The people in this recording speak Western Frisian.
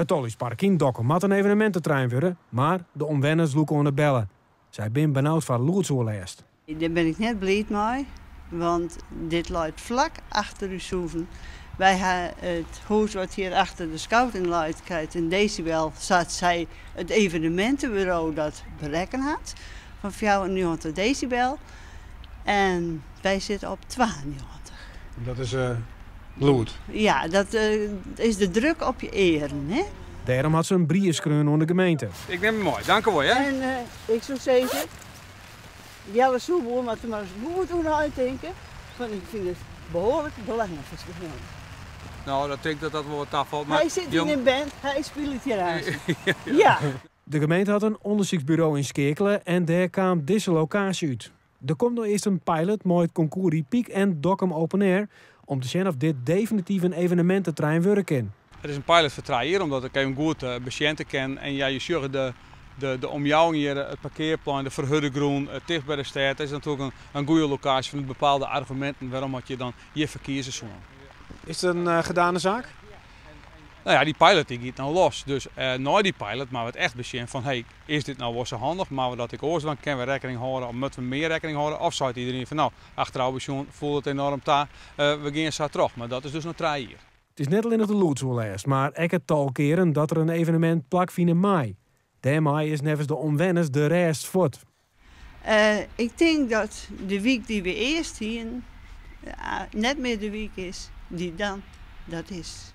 It Tolhúspark yn Dokkum moat in eveneminteterrein wurde, mar de omwenners lûke oan de belle. Sy binne benaud foar lûdsoerlêst. Dêr bin ik net bliid mei, want dit leit flak achter ús hûzen. Wy ha it hûs wat hjir achter de scouting leit, krijt in desibel, sa't sy it eveneminteburo dat berekkene hat, fan 94 desibel. En wy sitte op 92. Dat is lûd? Ja, dat is de druk op je earen. Hè? Dêrom hat se in brief skreaun oan de gemeente. Ik nim him mei, dank u wol. En ik soe sizze, Jelle Soepboer moat der mar ris goed oer neitinke, want ik fyn it behoarlik belangeferskil. No, dat tink dat dat wol wat tafalt. Hy sit yn in band, hy spilet hjir aanst. Ja. De gemeente hat in ûndersyksburo ynskeakele en dêr kaam dizze lokaasje út. Der komt no earst in pilot mei it Concours Hippique en Dokkum Open Air om te sjen oft dit definityf in eveneminteterrein wurde kin. It is in pilot foar 3 jier, omdat ik even goed besjen te kinnen. En ja, je sjogge de omjouwing hjir, it parkearplein, de ferhurde grûn, ticht by de stêd. Dat is natuerlik in goede lokaasje fan bepaalde arguminten wêrom dat je dan hjirfoar kieze soene. Is it in gedane saak? No ja, dy pilot dy giet no los. Dus nei dy pilot moatte we it echt besjen fan, hey, is dit no wol sa handich? Moatte we dat ek oars dwaan? Kinne we rekkening hâlde of moatte we mear rekkening hâlde? Of seit iderien fan, no, achterôf besjoen foel it enoarm ta, we gean sa troch. Mar dat is dus noch 3 jier. It is net allinnich de lûdsoerlêst, mar ek it tal kearen dat der in evenemint plakfine mei. Dêrmei is neffens de omwenners de rêst fuort. Ik tink dat de wyk dy't we earst hienen net mear de wyk is dy't dan dat is.